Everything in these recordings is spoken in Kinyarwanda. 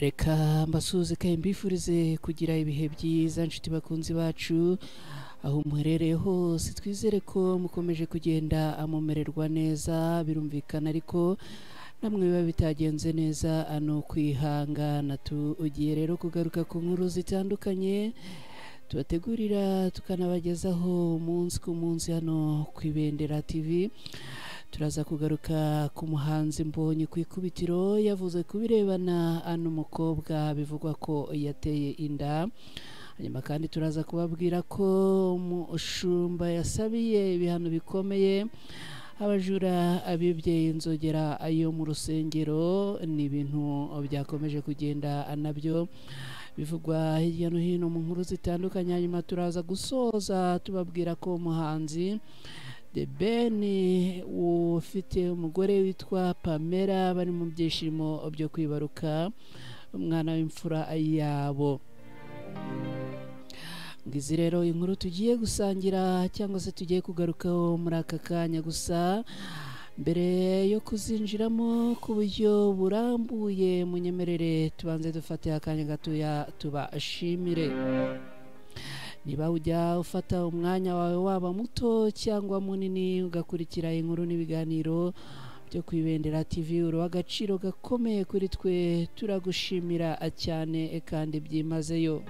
Reka mbasuhuze kandi mbifurize kugira ibihe byiza nshuti bakunzi bacu aho muherereye hose. Twizere ko mukomeje kugenda amumererwa neza, birumvikana ariko namwe biba bitagenze neza ano kwihangana. Tugiye rero kugaruka ku nkuru zitandukanye tubategurira tukanabagezaho umunsi ku munsi hano ku Ibendera TV. Turaza kugaruka ku muhanzi Mbonyi ku ikubitiro yavuze ku birebana n'umukobwa bivugwa ko yateye inda. Hanyuma kandi turaza kubabwira ko umushumba yasabiye ibihano bikomeye abajura abibye inzogera yo mu rusengero. Ni ibintu byakomeje kugenda nabyo bivugwa hirya no hino mu nkuru zitandukanye. Hanyuma turaza gusoza tubabwira ko umuhanzi The Ben ufite umugore witwa Pamela bari mu byishimo byo kwibaruka umwana w'imfura yabo. Ngizi rero inkuru tugiye gusangira cyangwa se tugiye kugarukaho muri aka kanya. Gusa mbere yo kuzinjiramo ku buryo burambuye, munyemerere tubanze dufate akanya gatoya tubashimire. Niba ujya ufata umwanya wawe waba muto cyangwa munini ugakurikira inkuru n'ibiganiro byo ku Ibendera TV, uri agaciro gakomeye kuri twe, turagushimira cyane kandi byimazeyo.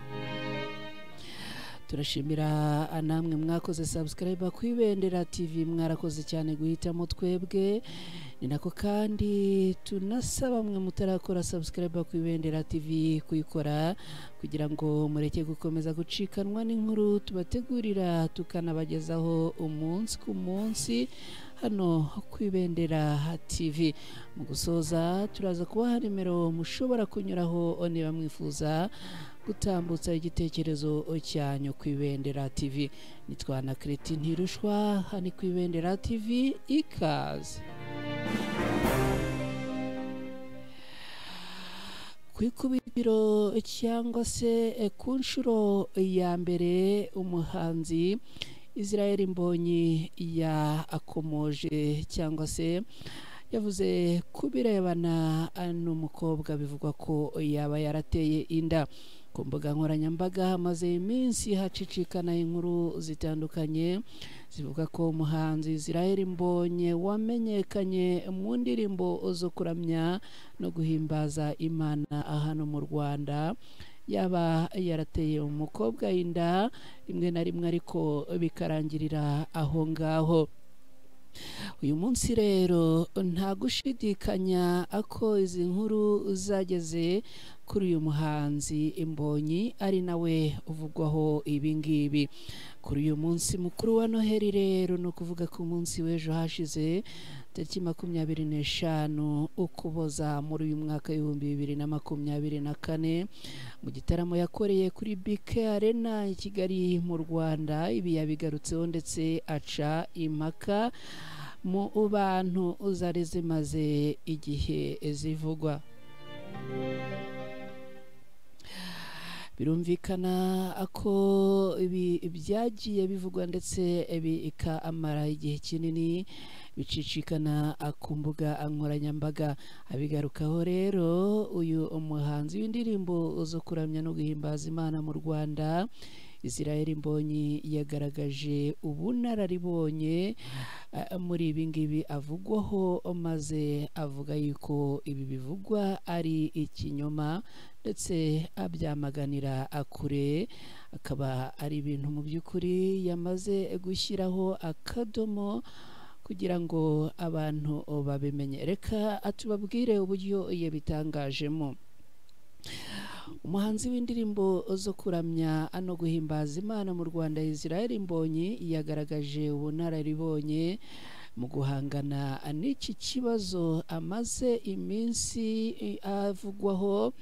Turashimira namwe mwakoze subscribe ku Ibendera TV, mwarakoze cyane guhitamo twebwe. Ni nako kandi tunasaba mwe mutarakora subscribe ku Ibendera TV kuyikora kugira ngo mureke gukomeza gucikanwa n'inkuru tubategurira tukanabagezaho umunsi ku munsi hano ku Ibendera TV. Mu gusoza turaza kubaha nimero mushobora kunyuraho niba mwifuza gutambutsa igitekerezo cyanyu ku Ibendera TV. Nitwa na Kreti Ntirushwa, hano ku Ibendera TV. Ikaze ku ikubitiro cyangwa se ku nshuro ya mbere umuhanzi Israel Mbonyi yakomoje cyangwa se yavuze ku birebana n'umukobwa bivugwa ko yaba yarateye inda. Ku mbuga nkoranyambaga hamaze iminsi hacicikana inkuru zitandukanye zivuga ko umuhanzi Israel Mbonyi wamenyekanye mu ndirimbo zo kuramya no guhimbaza Imana hano mu Rwanda yaba yarateye umukobwa inda rimwe na rimwe, ariko bikarangirira aho ngaho. Uyu munsi rero nta gushidikanya ko izi nkuru zageze kuri uyu muhanzi Mbonyi ari nawe uvugwaho ibi ngibi. Kuri uyu munsi mukuru wa Noheli rero, ni ukuvuga ku munsi w'ejo hashize tariki 25 Ukuboza muri uyu mwaka 2024, mu gitaramo yakoreye kuri BK Arena i Kigali mu Rwanda, ibi yabigarutseho ndetse aca impaka mu bantu zari zimaze igihe zivugwa. Birumvikana ko ibi byagiye bivugwa ndetse bikamara igihe kinini bicicikana ku mbuga nkoranyambaga. Abigarukaho rero uyu umuhanzi w'indirimbo zo kuramya no guhimbaza Imana mu Rwanda Israel Mbonyi yagaragaje ubunararibonye muri ibi ngibi avugwaho, maze avuga yuko ibi bivugwa ari ikinyoma ndetse abyamaganira kure, akaba ari ibintu mu by'ukuri yamaze gushyiraho akadomo kugira ngo abantu babimenye. Reka atubabwire uburyo yabitangajemo. Umuhanzi w'indirimbo zo kuramya no guhimbaza Imana mu Rwanda Israel Mbonyi yagaragaje ubunararibonye mu guhangana n'iki kibazo amaze iminsi avugwaho,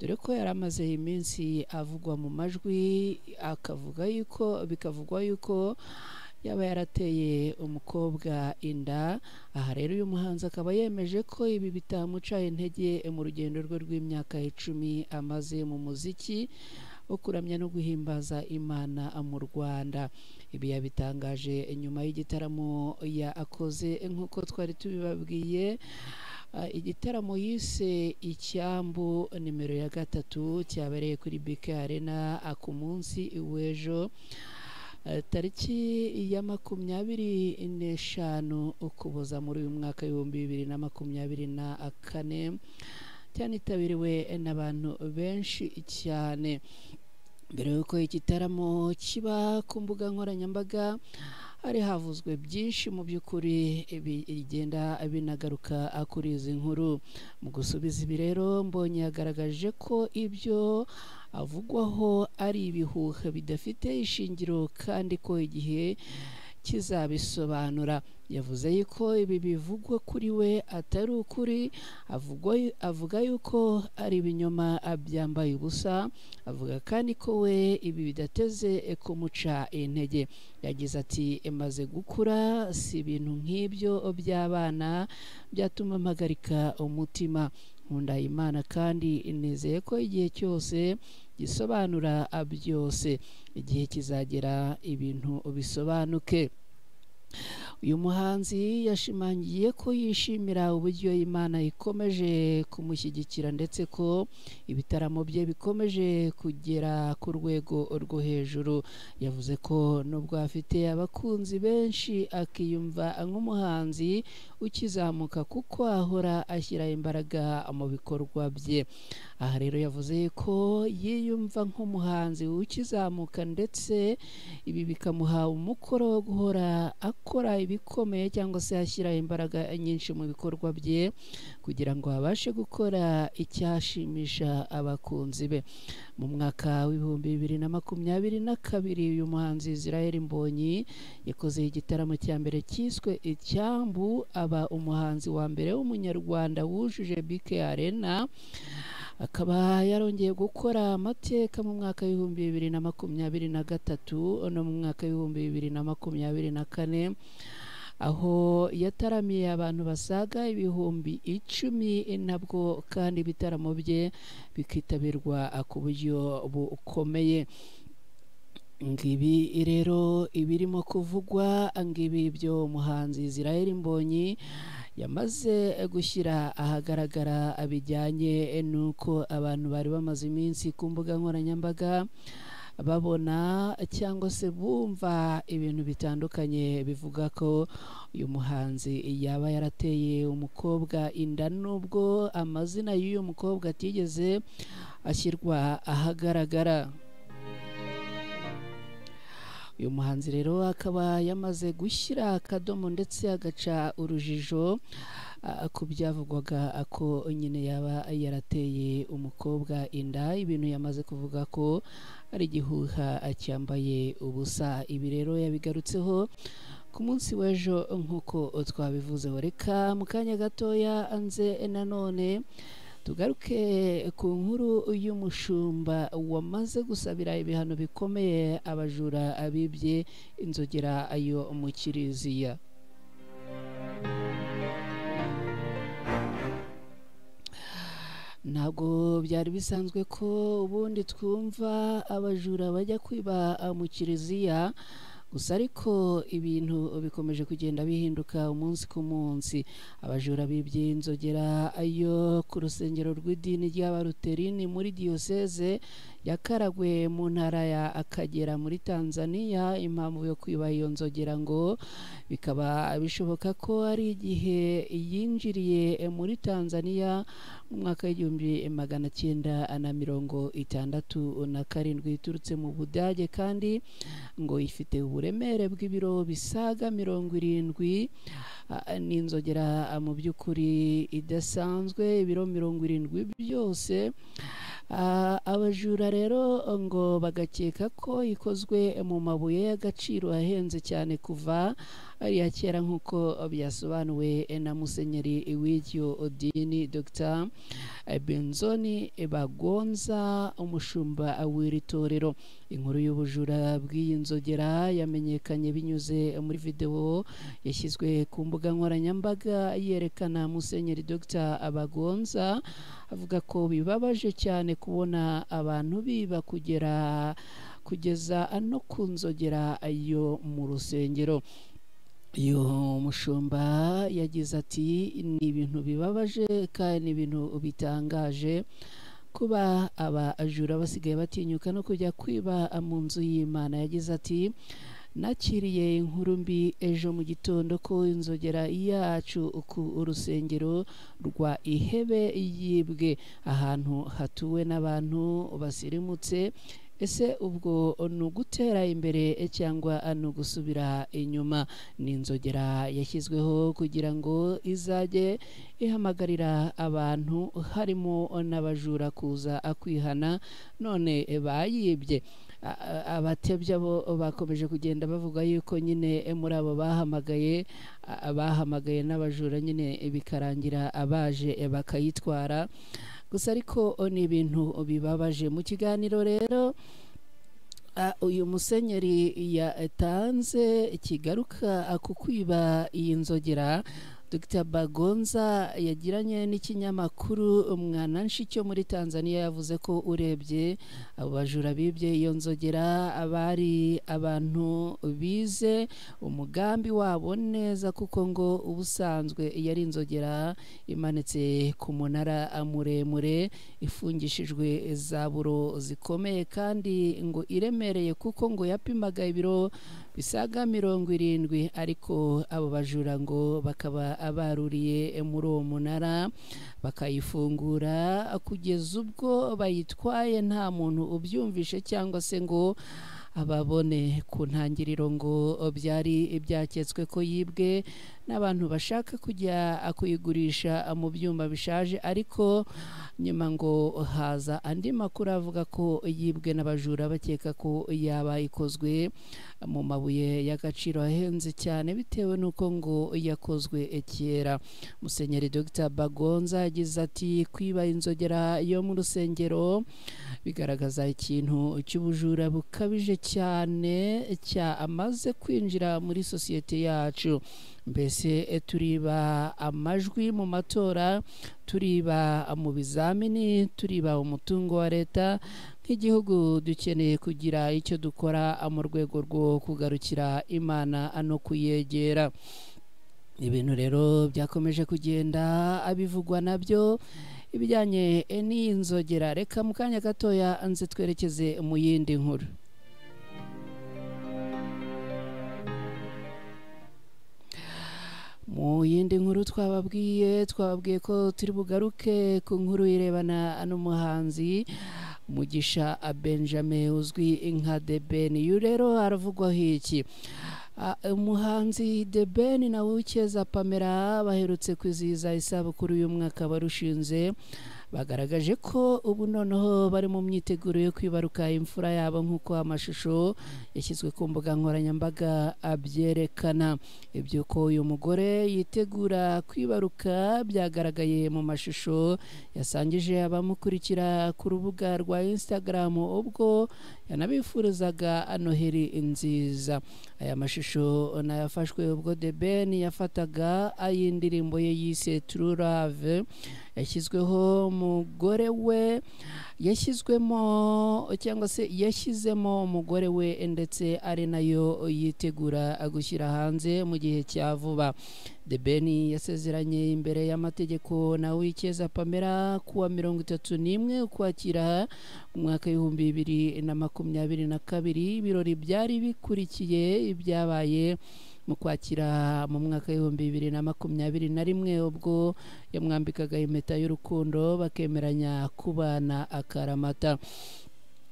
dore ko yari amaze iminsi avugwa mu majwi, akavuga yuko bikavugwa yuko yaba yarateye umukobwa inda. Aha rero uyu muhanzi akaba yemeje ko ibi bitamuca intege mu rugendo rwe rw'imyaka 10 amaze mu muziki wo kuramya no guhimbaza Imana mu Rwanda. Ibi yabitangaje nyuma y'igitaramo yakoze nk'uko twari tubibabwiye Igitaramo yise Icyambu nimero ya 3 cyabereye kuri BK Arena ku munsi w'ejo tariki ya 25 Ukuboza muri uyu mwaka 2024, cyanitabiriwe n'abantu benshi cyane. Mbere y'uko igitaramo kiba, ku mbuga nkoranyambaga hari havuzwe byinshi mu by'ukuri bigenda binagaruka kuri izi nkuru. Mu gusubiza ibi rero, Mbonyi yagaragaje ko ibyo avugwaho ari ibihuha bidafite ishingiro kandi ko igihe kizabisobanura. Yavuze yuko ibi bivugwa kuri we atari ukuri, avuga yuko ari ibinyoma byambaye ubusa, avuga kandi ko we ibi bidateze kumuca intege. Yagize ati: "Maze gukura, si ibintu nk'ibyo by'abana byatuma mpagarika umutima. Nkunda Imana kandi nizeye ko igihe cyose gisobanura byose, igihe kizagera ibintu bisobanuke." Uyu muhanzi yashimangiye ko yishimira uburyo Imana ikomeje kumushyigikira ndetse ko ibitaramo bye bikomeje kugera ku rwego rwo hejuru. Yavuze ko nubwo afite abakunzi benshi, akiyumva nk'umuhanzi ukizamuka kuko ahora ashyira imbaraga mu bikorwa bye. Aha rero yavuze ko yiyumva nk'umuhanzi ukizamuka, ndetse ibi bikamuha umukoro wo guhora akora ibikomeye cyangwa se ashyira imbaraga nyinshi mu bikorwa bye kugira ngo abashe gukora icyashimisha abakunzi be. Mu mwaka w'2022, uyu muhanzi Israel Mbonyi yakoze igitaramo cya mbere cyiswe Icyambu, aba umuhanzi wa mbere w'umunyarwanda wujuje BK Arena. Akaba yarongeye gukora amateka mu mwaka w'2023 no mu mwaka w'2024, aho yataramiye abantu basaga 10,000, nabwo kandi ibitaramo bye bikitabirwa ku buryo bukomeye. Ngibi rero ibirimo kuvugwa, ngibi ibyo umuhanzi Israel Mbonyi yamaze gushyira ahagaragara bijyanye n'uko abantu bari bamaze iminsi ku mbuga nkoranyambaga babona cyangwa se bumva ibintu bitandukanye bivuga ko uyu muhanzi yaba yarateye umukobwa inda, nubwo amazina y'uyu mukobwa atigeze ashyirwa ahagaragara. Uyu muhanzi rero akaba yamaze gushyira akadomo ndetse agaca urujijo ku byavugwaga ko nyine yaba yarateye umukobwa inda, ibintu yamaze kuvuga ko ari igihuha cyambaye ubusa. Ibi rero yabigarutseho ku munsi w'ejo nk'uko twabivuze. Reka mu kanya gatoya nze nanone tugaruke ku nkuru y'umushumba wamaze gusabira ibihano bikomeye abajura abibye inzogera ayo mu kiliziya. Ntabwo byari bisanzwe ko ubundi twumva abajura bajya kwiba mu kiliziya gusa, ariko ibintu bikomeje kugenda bihinduka umunsi ku munsi. Abajura bibye inzogera ayo ku rusengero rw'idini ry'Abaluterini muri diyoseze ya Karagwe mu ntara ya Akagera muri Tanzania. Impamvu yo kwiba iyo nzogera ngo bikaba bishoboka ko ari igihe yinjiriye muri Tanzania mu mwaka w'1967 iturutse mu Budage, kandi ngo ifite uburemere bw'ibiro bisaga 70. N'inzogera mu by'ukuri idasanzwe, ibiro 70 byose. Abajura rero ngo bagakeka ko ikozwe mu mabuye y'agaciro ahenze cyane kuva ari iya kera, nk'uko byasobanuwe na musenyeri w'iryo dini Dr Benzoni Bagonza, umushumba w'iri torero. Inkuru y'ubujura bw'iyi nzogera yamenyekanye binyuze muri videwo yashyizwe ku mbuga nkoranyambaga yerekana musenyeri Dr Bagonza avuga ko bibabaje cyane kubona abantu biba kugeza no ku nzogera yo mu rusengero. Uyu mushumba yagize ati ni ibintu bibabaje kandi ni ibintu bitangaje kuba abajura basigaye batinyuka no kujya kwiba mu nzu y'Imana. Yagize ati nakiriye inkuru mbi ejo mu gitondo ko inzogera yacu ku rusengero rwa Ihebe yibwe, ahantu hatuwe n'abantu basirimutse. Ese ubwo ni ugutera imbere cyangwa ni ugusubira inyuma? Ni inzogera yashyizweho kugira ngo izajye ihamagarira abantu harimo n'abajura kuza kwihana, none bayibye. Abatebya bo bakomeje kugenda bavuga yuko nyine muri abo bahamagaye bahamagaye n'abajura nyine bikarangira abaje bakayitwara. Gusa ariko ni ibintu bibabaje. Mu kiganiro rero uyu musenyeri yatanze kigaruka ku kwiba iyi nzogera, Dr Bagonza yagiranye n'ikinyamakuru Mwananchi cyo muri Tanzania, yavuze ko urebye abo bajura bibye iyo nzogera abari abantu bize umugambi wabo neza, kuko ngo ubusanzwe yari inzogera imanitse ku munara muremure ifungishijwe za buro zikomeye kandi ngo iremereye, kuko ngo yapimaga ibiro bisaga 70, ariko abo bajura ngo bakaba abaruriye muri uwo munara bakayifungura kugeza ubwo bayitwaye nta muntu ubyumvishe cyangwa se ngo ababone. Ku ntangiriro ngo byari byaketswe ko yibwe n'abantu bashaka kujya kuyigurisha mu byuma bishaje, ariko nyuma ngo haza andi makuru avuga ko yibwe n'abajura bakeka ko yaba ikozwe mu mabuye y'agaciro ahenze cyane bitewe n'uko ngo yakozwe kera. Musenyeri Dr Bagonza yagize ati kwiba inzogera yo mu rusengero bigaragaza ikintu cy'ubujura bukabije cyane cyamaze kwinjira muri sosiyete yacu. Mbese turiba amajwi mu matora, turiba mu bizamini, turiba umutungo wa leta. Nk'igihugu dukeneye kugira icyo dukora mu rwego rwo kugarukira Imana no kuyegera. Ibintu rero byakomeje kugenda abivugwa nabyo ibijyanye n'iyi nzogera. Reka mu kanya gatoya nze twerekeze mu yindi nkuru. Mu yindi nkuru twababwiye ko turi bugaruke ku nkuru irebana n'umuhanzi Mugisha Benjamin uzwi nka The Ben. Uyu rero aravugwaho iki? Umuhanzi The Ben na Uwicyeza Pamela baherutse kwizihiza isabukuru y'umwaka barushinze, bagaragaje ko ubu noneho bari mu myiteguro yo kwibaruka imfura yabo, nk'uko amashusho yashyizwe ku mbuga nkoranyambaga abyerekana. Ibyo ko uyu mugore yitegura kwibaruka byagaragaye mu mashusho yasangije abamukurikira ku rubuga rwa Instagram ubwo yanabifurizaga Noheli nziza. Aya mashusho nayafashwe ubwo The Ben yafataga ay'indirimbo ye yise True Love yashyizweho umugore we, yashyizwemo cyangwa se yashyizemo umugore we, ndetse ari nayo yitegura gushyira hanze mu gihe cya vuba. The Ben yasezeranye imbere y'amategeko na Uwicyeza Pamela kuwa 31 Ukwakira mu mwaka 2022. Ibirori byari bikurikiye ibyabaye mu kwakira mu mwaka 2021 ubwo yamwambikaga impeta y'urukundo bakemeranya kubana akaramata.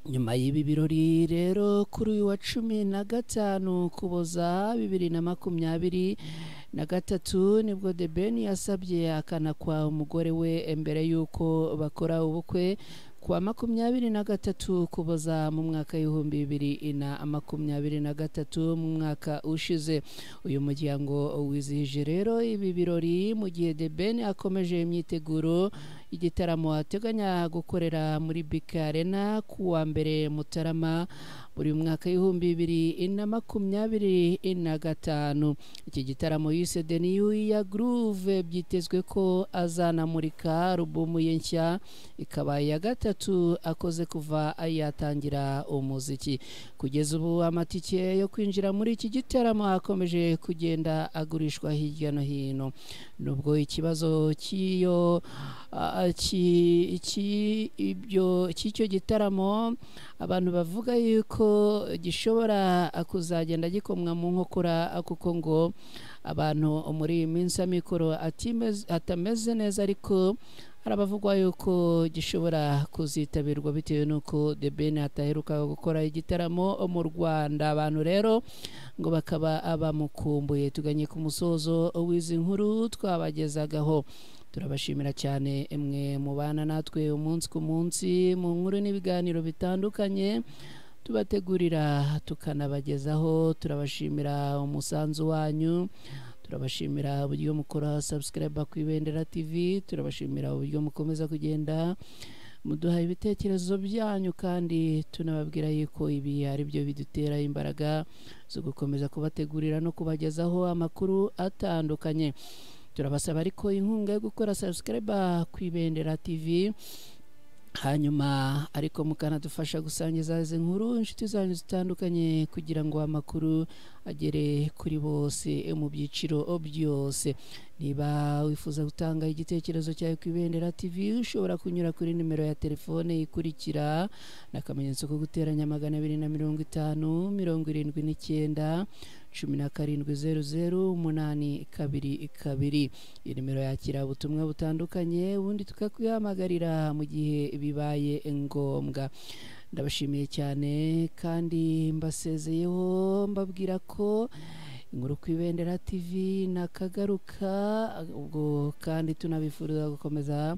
Nyuma y'ibi birori rero kuri uyu wa 15 Ukuboza 2023 nibwo The Ben yasabye akanakwa umugore we mbere y'uko bakora ubukwe kuwa 23 Ukuboza mu mwaka 2023 mu mwaka ushize. Uyu muryango wizihije rero ibi birori mu gihe The Ben akomeje imyiteguro igitaramo ateganya gukorera muri BK Arena ku wa 1 Mutarama buri mwaka 2025. Iki gitaramo yise The New Year Groove byitezwe ko azanamurika alubumu ye nshya, ikaba iya 3 akoze kuva yatangira umuziki. Kugeza ubu amatike yo kwinjira muri iki gitaramo akomeje kugenda agurishwa hirya no hino, nubwo ikibazo cy'iyo cy'icyo gitaramo abantu bavuga yuko gishobora kuzagenda gikomwa mu nkokora, kuko ngo abantu muri iyi minsi amikoro atameze neza, ariko hari abavugwa yuko gishobora kuzitabirwa bitewe n'uko The Ben ataheruka gukora igitaramo mu Rwanda. Abantu rero ngo bakaba bamukumbuye. Tuganye ku musozo w'izi nkuru twabagezagaho. Turabashimira cyane mwe mubana natwe umunsi ku munsi mu nkuru n'ibiganiro bitandukanye tubategurira tukanabagezaho. Turabashimira umusanzu wanyu, turabashimira uburyo mukora subscribe ku Ibendera TV, turabashimira uburyo mukomeza kugenda muduha ibitekerezo byanyu, kandi tunababwira yuko ibi ari byo bidutera imbaraga zo gukomeza kubategurira no kubagezaho amakuru atandukanye. Turabasaba ariko inkunga yo gukora subscribe ku Ibendera TV, hanyuma ariko mukanadufasha gusangiza izi nkuru inshuti zanyu zitandukanye kugira ngo amakuru agere kuri bose mu byiciro byose. Niba wifuza gutanga igitekerezo cyawe ku Ibendera TV, ushobora kunyura kuri nimero ya telefone ikurikira n'akamenyetso ko guteranya 250 79 17 00 822. Iyi nimero yakira ubutumwa butandukanye, ubundi tukakwihamagarira mu gihe bibaye ngombwa. Ndabashimiye cyane kandi mbasezeyeho mbabwira ko inkuru ku Ibendera TV nakagaruka, ubwo kandi tunabifuriza gukomeza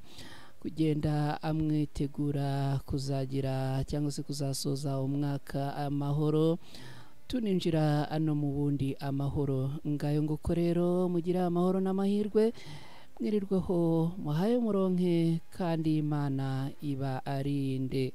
kugenda amwitegura kuzagira cyangwa se kuzasoza umwaka amahoro, tuninjira ano mu bundi amahoro. Ngayo nguko rero mugire amahoro n'amahirwe, mwirirweho muhaye muronke, kandi Imana iba arinde.